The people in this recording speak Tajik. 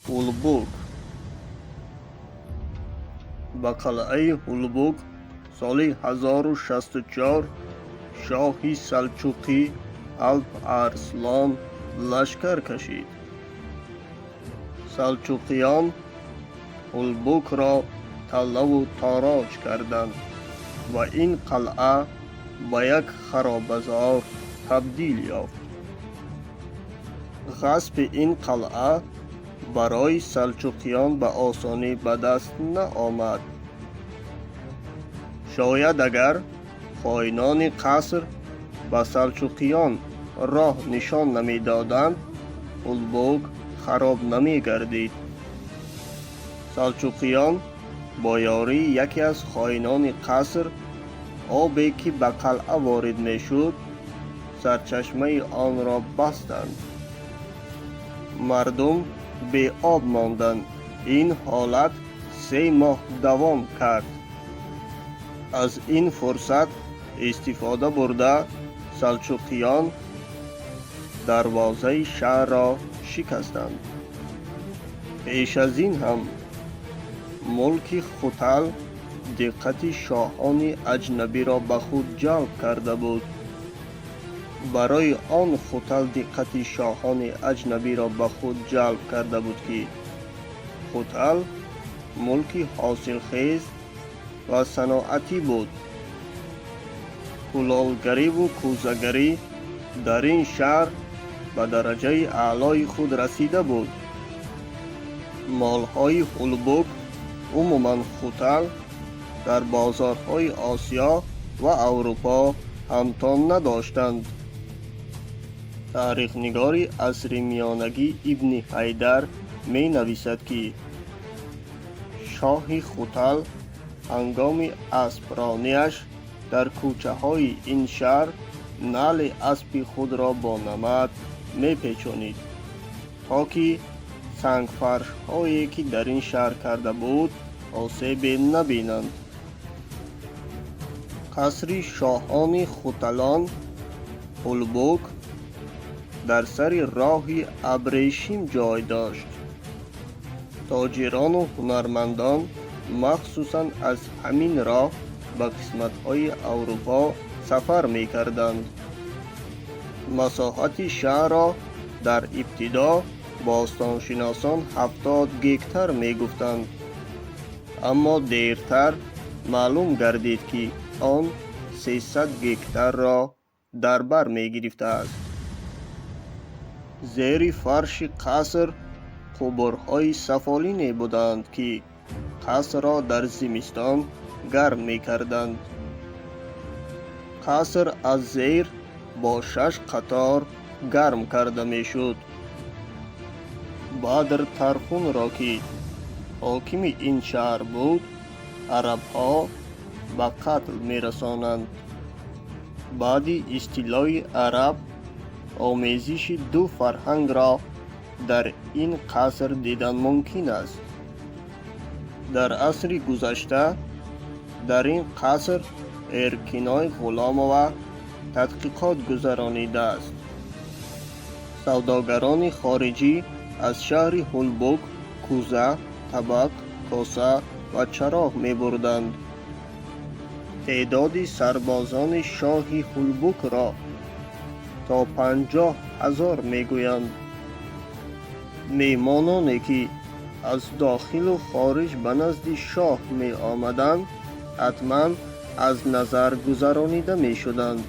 Ҳулбук. Ба қалъаи Ҳулбук соли 1064 шоҳи Салчуқӣ Алп Арслон лашкар кашид. Салчуқиён Ҳулбукро таллаву тороҷ карданд ва ин қалъа ба як харобазор табдил ёфт. Ғасби ин қалъа барои салчуқиён ба осонӣ ба даст наомад. Шояд агар хоинони қаср ба салчуқиён роҳ нишон намедоданд, Ҳулбук хароб намегардид. Салчуқиён бо ёрии яке аз хоинони қаср обе, ки ба қалъа ворид мешуд, сарчашмаи онро бастанд. Мардум беоб монданд. Ин ҳолат 3 моҳ давом кард. Аз ин фурсат истифода бурда, салчуқиён дарвозаи шаҳрро шикастанд. Пеш аз ин ҳам мулки Хутал диққати шоҳони аҷнабиро ба худ ҷалб карда буд. Барои он Хутал диққати шоҳони аҷнабиро ба худ ҷалб карда буд, ки Хутал мулки ҳосилхез ва саноатӣ буд. Кулолгариву кӯзагарӣ дар ин шаҳр ба дараҷаи аълои худ расида буд. Молҳои Ҳулбук, умуман Хутал, дар бозорҳои Осиё ва Аврупо ҳамто надоштанд. Таърихнигори асри миёнагӣ Ибни Ҳайдар менависад, ки шоҳи Хутал ҳангоми аспронияш дар кӯчаҳои ин шаҳр наъли аспи худро бо намад мепечонид, то ки сангфаршҳое, ки дар ин шаҳр карда буд, осебе набинанд. Қасри шоҳони хуталон Ҳулбук дар сари роҳи Абрешим ҷой дошт. Тоҷирону ҳунармандон махсусан аз ҳамин роҳ ба қисматҳои Аврупо сафар мекарданд. Масоҳати шаҳрро дар ибтидо бостоншиносон 70 гектар мегуфтанд, аммо дертар маълум гардид, ки он 300 гектарро дар бар мегирифтааст. Зери фарши қаср қубурҳои сафолине буданд, ки қасрро дар зимистон гарм мекарданд. Қаср аз зер бо шаш қатор гарм карда мешуд. Бадр Тархунро, ки ҳокими ин шаҳр буд, арабҳо ба қатл мерасонанд. Баъди истилои араб омезиши ду фарҳангро дар ин қаср дидан мумкин аст. Дар асри гузашта дар ин қаср Эркиной Ғуломова тадқиқот гузаронидааст. Савдогарони хориҷӣ аз шаҳри Ҳулбук кӯза, табақ, коса ва чароғ мебурданд. Теъдоди сарбозони шоҳи Ҳулбукро то 50 000 мегӯянд. Меҳмононе, ки аз дохилу хориҷ ба назди шоҳ меомаданд, ҳатман аз назар гузаронида мешуданд.